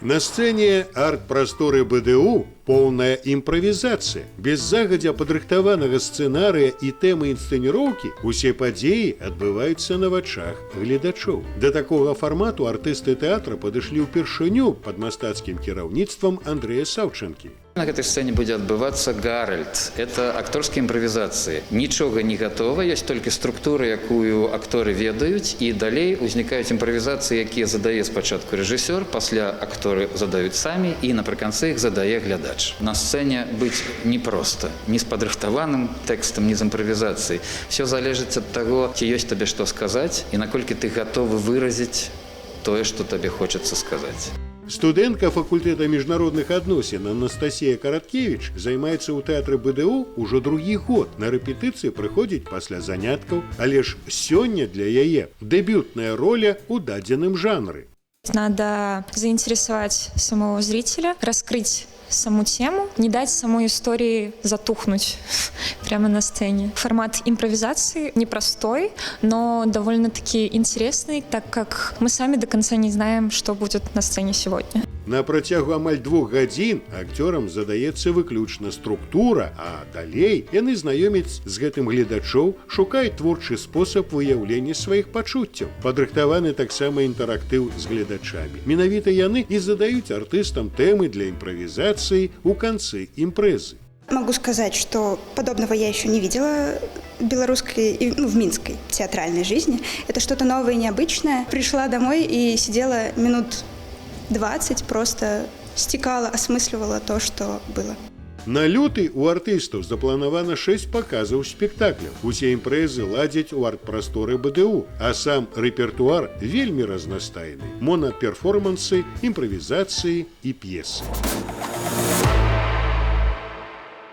На сцэне арт-прасторы БДУ поўная імправізацыя. Без загадзя падрыхтаванага сцэнарыя і тэмы інсцэніроўкі усе падзеі адбываюцца на вачах гледачоў. Да такога фармату артысты тэатра падышлі ўпершыню пад мастацкім кіраўніцтвам Андрэя Саўчанкі. На гэтай сцэне будзе адбывацца Гаральд. Это акторскія імправізацыі. Нічога не гатова, ёсць толькі структура, якую акторы ведаюць, і далей узнікаюць імправізацыі, якія задае спачатку рэжысёр, пасля акторы задаюць самі, і напрыканцы іх задае глядач. На сцэне быць непроста, ні з падрыхтаваным тэкстам, ні з імправізацыяй. Всё залежыць ад таго, ці ёсць табе што сказаць і наколькі ты гатовы выразіць тое, што табе хочацца сказаць. Студэнтка факультэта міжнародных адносін Анастасія Караткевіч займаецца ў тэатры БДУ ўжо другі год. На рэпетыцыі прыходзіць пасля заняткаў, але ж сёння для яе дэбютная роля ў дадзеным жанры. Надо заинтересовать самого зрителя, раскрыть саму тему, не дать самой истории затухнуть прямо на сцене. Формат импровизации непростой, но довольно-таки интересный, так как мы сами до конца не знаем, что будет на сцене сегодня. На працягу амаль 2 гадзін акцёрам задаецца выключна структура, а далей яны знаёмяць з гэтым гледачоў, шукаюць творчы спосаб выяўлення сваіх пачуццяў. Падрыхтаваны таксама інтэрактыў з гледачамі. Менавіта яны і задаюць артыстам тэмы для імправізацыі ў канцы імпрэзы. Могу сказать, что подобного я еще не видела в белорусской, ну, в минской театральной жизни. Это что-то новое и необычное. Пришла домой и сидела минут 20, просто стекала, осмысливала то, что было. На люты у артыстаў запланавана 6 паказаў спектакляў. Усе імпрэзы ладзяць у арт-прасторы БДУ, а сам рэпертуар вельмі разнастайны. Монаперформансы, імправізацыі і п'есы.